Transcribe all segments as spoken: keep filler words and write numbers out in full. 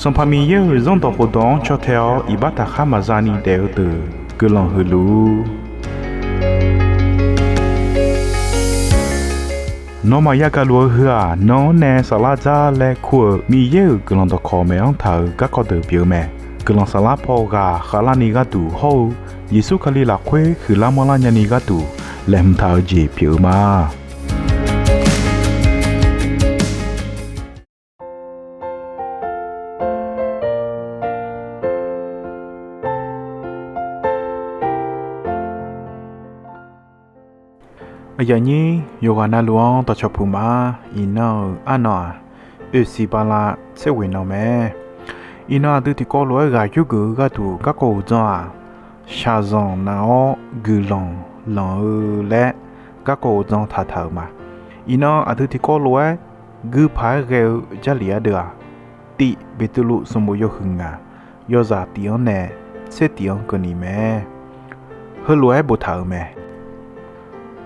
Sanqpaq Miqyaer-euq Zanrdawq khofdawq-anr caw tae-awr iqbax taqkhar maqza ni daef-eu deuq guiqlanq huiq luf-ur. Nawmaf yagaq luf-eu heu-aq, nan-anr nae saflar dzar laer kur-euq Miqyaer-euq guiqlanq dawqkawq maeq-anr taq-euq garkawv deuq pyeuf-eu mae. Guiqlanq saflar paw ghaq khavlarni gharduq hawr-eu Yeqsur Kali lafkhoer huiqlar manrlar nyani gharduq laeqhmq taq-eu jeq pyeuf-eu ma. Aqyuif aqnyir yawqghaq navluf-anr dawqcawq puq ma. Iqnan-euq arnan-aq, oeqsiq bala tser ghoeq nan mae. Iqnan aqdui tiqkawv lof-aer ghaq yurgeuf-eu gharduq garkawv uqdzan-aq, shaqzanq naq-awr guiqlanq lanq-eu laer garkawv uqdzan taqtaq-euq ma. Iqnan aqdui tiqkawv lof-aer guipaq-aer ghae-eu Jarlif ardeuv-aq, Tiv Beqtuvluv sanqbof yawhuiq ngaq, yawzaq tif-anr nae tser tif-anr keuvni mae. Heulof-aer boftaq-euq mae.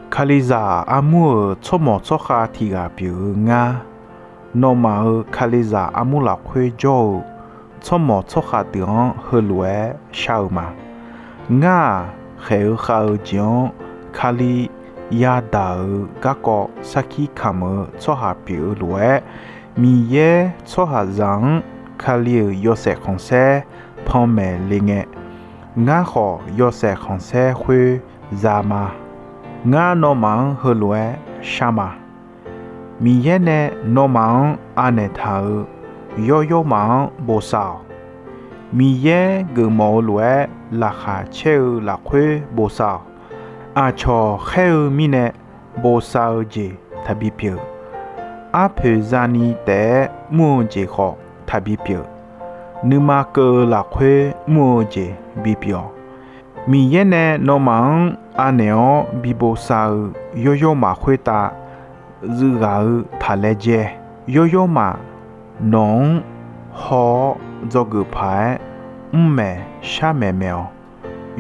Kalizaq armur-euq tsawrmawq tsawrkhav tiq ghaq pyeuf-eu ngar, nawmaf-euq Kalizaq armur lafkhoer jawr-eu tsawrmawq tsawrkhav deuq-anr heulof-aer shar-eu ma. Ngar-aq, khaeq-eu khav-eu jeq-anr Kali yadaq-euq garkawv sarkir kamq-eu tsawrhaq pyeuf-eu lof-aer, Miqyaer tsawrhaqzaq-anr Kali-euq yawshaef khanqsaer panmaeq le ngae, ngar khawf yawshaef khanqsaer khoer za ma. Ngar nawmaf-anr heulof-aer shar ma. Miqyaer nae nawmaf-anr anaeq taq-euq yawr yawrmaf-anr bosav-awq. Miqyaer geufmawf-eu lof-aer laqkhaq caer-eu lafkhoer bosav-awq. Aqcawq khaer-eu mirnae bosav-eu jeq taqbi pyeuf. Arpoeq zani taef-aer mr-eu jeq khawf taqbi pyeuf. Nuima keuv-eu lafkhoer mr-eu jeq bipyeuf-awq. Miqyaer nae nawmaf-anr anaeq-awr bi bosav-eu yawr yawrmaf khoertav zuif ghaq-eu taq laejae. Yawr yawrmaf nawq-anr haw-awr dzawgeuf paq-aer mrmaeq sharmaeq maeq-awq.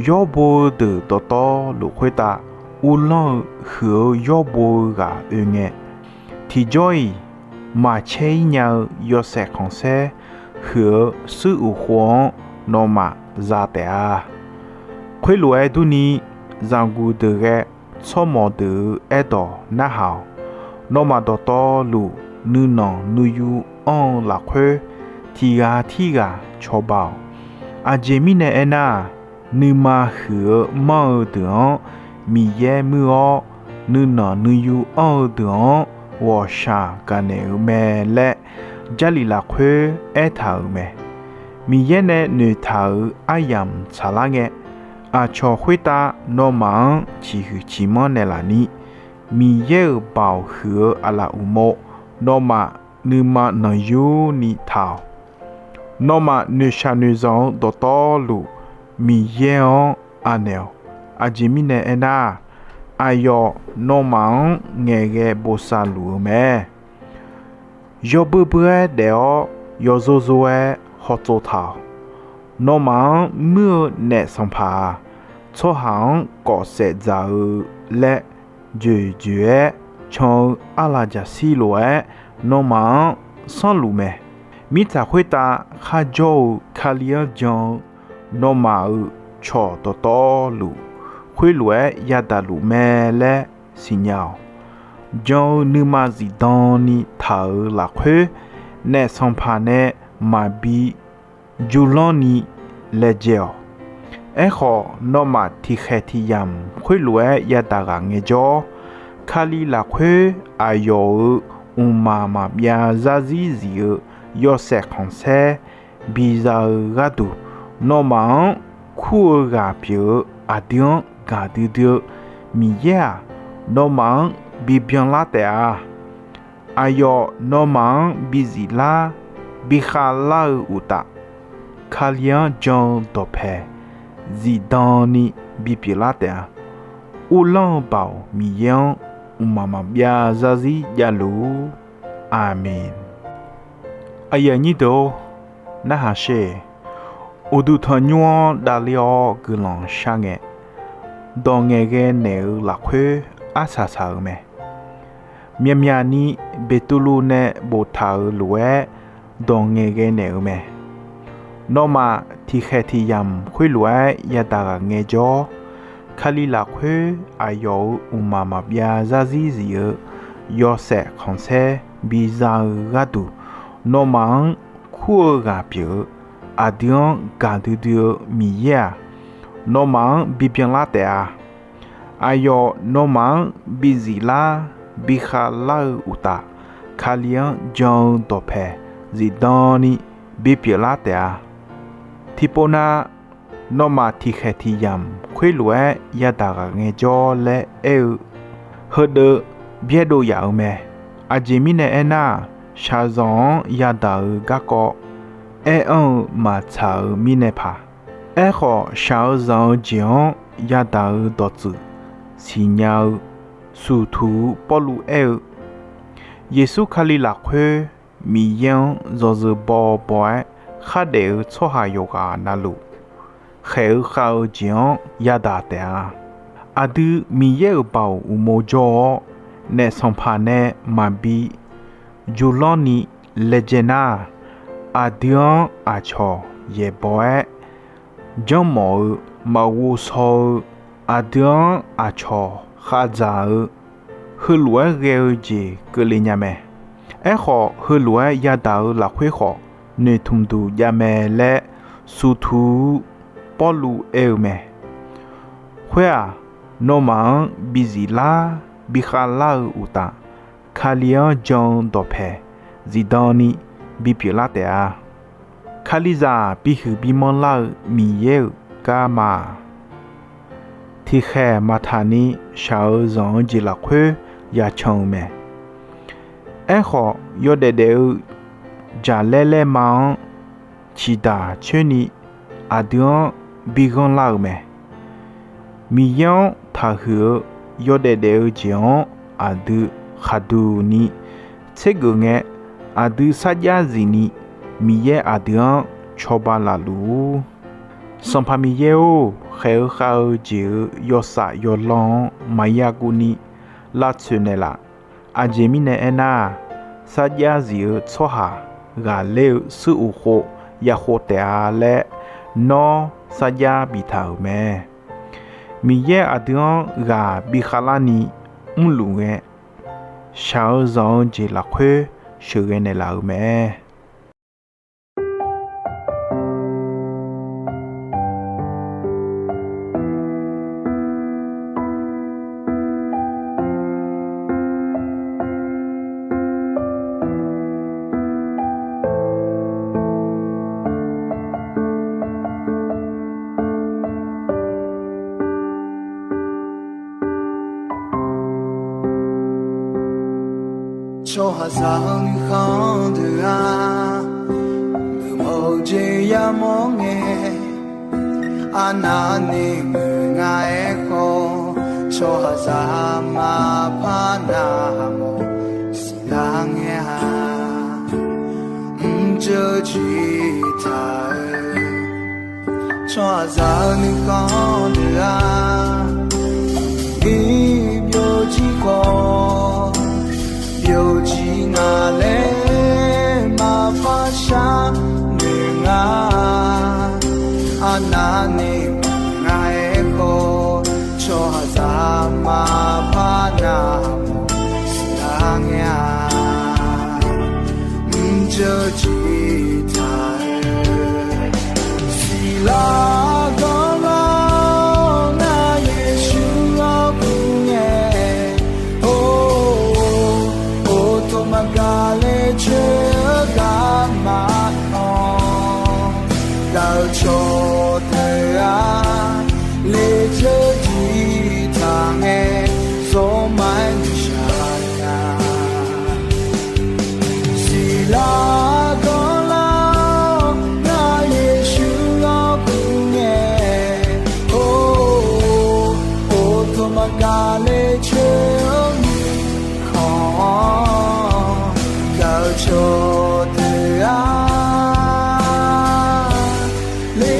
Yawrbo-eu deuq dawqtawvluf khoertav uvlanr-eu huiq-eu yawrbo-eu ghaq oe ngae, tiqjawr-iq maqcaer-ir nya-eu yawshaef khanqsaer huiq-eu suiruq khov-anr nawmaf za taef-a. Khoerlof-aer durni, zaqguq deuq ghae tsawrmawq deuq-euq aerdawq narhaq-awq. Nawmaf dawqtawvluf nuinanq nuiyu anr-eu lafkhoer, tiq ghaq tirghaq cawba-awq. Aqjeq mirnae aernar-aq, nuima huiq-eu manr-eu deuq-anr Miqyaer muir-awr, nuinanq nuiyu anr-eu deuq-anr ghawqshaq gaqnaeq-eu mae laer, Jarlif lafkhoer aertaq-euq mae. Miqyaer nae noeqtaq-euq aryamq tsaqlar ngae, aqcawq khoertav nawmaf-anr ciqhuiq ciqmanr naeqlaf ni, Miqyaer-euq baoq huiq-eu aqlaf uqmov nawmaf nuima nanqyurni taq-awq. Nawmaf noeqshaq noeqzanq-eu dawqtawvluf Miqyaer-anr anaeq-awq. Aqjeq mirnae aernar-aq, aqyawf nawmaf-anr ngaeqghae bosav luf-eu mae. Yawbeur beur-aer daef-awr yawzor zor-aer hawtsov taq-awq. Nawmaf-anr muir-eu naef sanqpaq-aq, tsawrhaq-anr kawf saef dzaq-eu laer joeq joeq-aer can-eu arlaqjaqshir lof-aer nawmaf-anr sanrluf mae. Mirtsaq khoertav kharjawr-eu Kali-anr jan-eu nawmaf-euq cawq dawqtawvluf, khoerlof-aer yadaq luf mae laer siqnya-awq. Jan-eu nuima zifdan ni taq-euq lafkhoer, naef sanqpaq nae maqbi jurlanr ni laejae-awq. Aerkhawf, nawmaf tiqkhaeq tiq yamq khoerlof-aer yadaq ghaq ngaejawr, Kali lafkhoer aqyawf-euq mqmaq maqbyav zarzir zif-eu yawshaef khanqsaer biza-eu gharduq, nawmaf-anr kur-eu ghaq pyeuf-eu aqdui-anr gaqdui dui-eu Miqyaer-aq, nawmaf-anr bibyan lar taef-a. Aqyawf nawmaf-anr bizif lar, bikhavlar-eu uqtaf, Kali-anr jan-eu dawqpae zifdan ni bipyeuf lar taef-a. Uvlanr-eu Baoq Miqyaer-anr mqmaq maqbyav zarzir javluf-ur. Aqmeq. Aqyuif aqnyir deuq-or, narhaq sher. Uqduq tanqnymr-anr davler-awr guiqlanq shar ngae, dawq ngaeqghae naeq-eu lafkhoer arsaq saq-eu mae. Myaqmyaq ni Beqtuvluv nae boftaq-euq lof-aer dawq ngaeqghae naeq-eu mae. Nawmaf tiqkhaeq tiqyamq khoerlof-aer yadaq ghaq ngaejawr, Kali lafkhoer aqyawf-euq mqmaq maqbyav zarzir zif-eu yawshaef khanqsaer biza-eu gharduq, nawmaf-anr kur-eu ghaq pyeuf-eu, aqdui-anr gaqdui dui-eu Miqyaer-aq, nawmaf-anr bibyan lar taef-a. Aqyawf nawmaf-anr bizif lar bikhav lar-eu uqtaf, Kali-anr jan-eu dawqpae zifdan ni bipyeuf lar taef-a. Tiqpov nav, nawmaf tiqkhaeq tiqyamq khoerlof-aer yadaq ghaq ngaejawr laer aer-eu, heudeuv byaerdov yaf-eu mae. Aqjeq mirnae aernar-aq, shaqzanq-anr yadaq-eu garkawv aer anr-eu maqtsaq-eu mirnae paq. Aerkhawf, shaq-eu zanq-eu jeq-anr yadaq-eu dawqtsuif siqnya-eu Suqtuq-eu Pawrluv aer-eu, Yeqsur Kali lafkhoer Miqyaer-anr yawzeu bawbaw-aer khardaef-eu tsawrhaq yawqghaq navluf, khaeq-eu khav-eu jeq-anr yadaq taef-a. Aqdui Miqyaer-euq baoq uqmov jawr-awr, naef sanqpaq nae maqbi jmrlanr ni laejae nar-aq, aqdui-anr aqcawq yaeqbawq-aer janrmawf-eu, maqghov shaw-eu, aqdui-anr aqcawq khavdzaq-eu, heulof-aer ghae-eu jeq keuvle nya mae. Aerkhawf, heulof-aer yadaq-eu lafkhoer khawf, noeqtmq duq jav mae laer, Suqtuq-eu Pawrluv aer-eu mae. Khoer-aq, nawmaf-anr bizif lar bikhav lar-eu uqtaf, Kali-anr jan-eu dawqpae zifdan ni bipyeuf lar taef-a. Kalizaq bihuiq bimanr lar-eu Miqyaer-euq garma-aq, tiqkhaeq maqtaq ni shaq-eu zanq-eu jeq lafkhoer yacan-eu mae. Aerkhawf, yawdaef daef-eu jaqlaer laerma-anr ciqdaq coer ni aqdui-anr bighanr lar-euq mae. Miqyaer-anr taqhuiq-eu yawdaef daef-eu jeq-anr aqdui khaqduq ni tsergeuf ngae, aqdui sarjax zifni Miqyaer aqdui-anr cawba laf luf-ur. Sanqpaq Miqyaer-or, khaeq-eu khav-eu jeq-euq yawsaf yawlanr-anr maqya guv ni lavtsoeq naeqlaf. Aqjeq mirnae aernar-aq, sarjax zif-eu tsawrhaq ghaqler-eu suiruq khof yakhov taef-a laer nawr sarjax biftaq-euq mae. Miqyaer aqdui-anr ghaq bikhav larni mrluf ngae, shaq-eu zanq-eu jeq lafkhoer sheuqghae naeqlaf-euq mae. Tsawrhaqzaq-eu nuikhanr deuq-aq, meuq mawf-eu jeq yamawr ngae, arnavni meuq nga-aer khawf, tsawrhaqzaq maqpar navmawf siqlar ngae-a. Mrjeuv jitaq-eu tsawrhaqzaq-eu nuikhanr deuq-aq, iq byovjir khawf, byovjir nga laer maqpar sharnoeq nga. Arnavni meuq nga-aer khawf, tsawrhaqzaq maqpar navmawf siqlar ngae-a. Mrjeuv jitaq-eu siqlar ganr lar-awr, ngar Yeqsur-anr kur ngae, or, or, tawq maqgaq le coer-eu garma-anr, gaq-eu cawq deuq-aq, lejeuq jitaq ngae, zawrma-aer nuishaq nya. Siqlar ganr lar-awr, ngar Yeqsur-anr kur ngae, or, or, tawq maqgaq le coer-eu mirkhanq-anr, gaq-eu cawq deuq-aq, le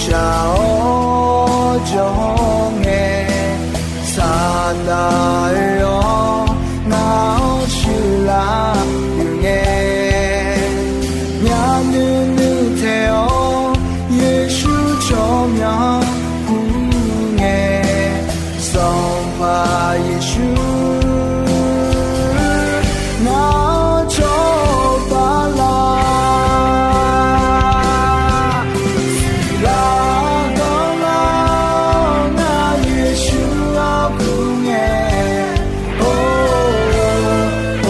shaq-awr jawr ngae, Saqdaq oe-awr ngar-anr shuir laf-euq ngae, myavnuiv nuiv taeq-awr Yeqsur tsawrmyanr kur ngae, Sanqpaq Yeqsur ngar-anr cawba laf. Siqlar danrlar-awr ngar Yeqsur-anr kur ngae, or,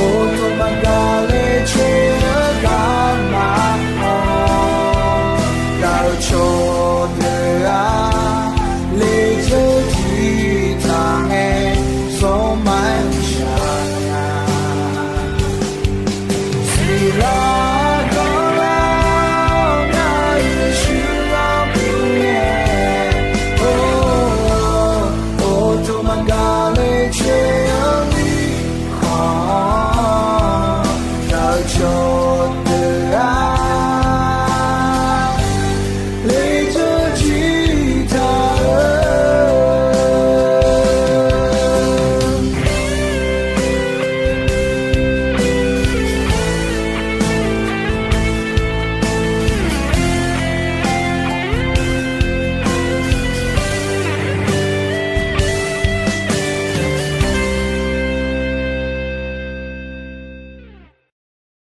or, tawq maqgaq le coer-eu gar maqawq, daq-eu caw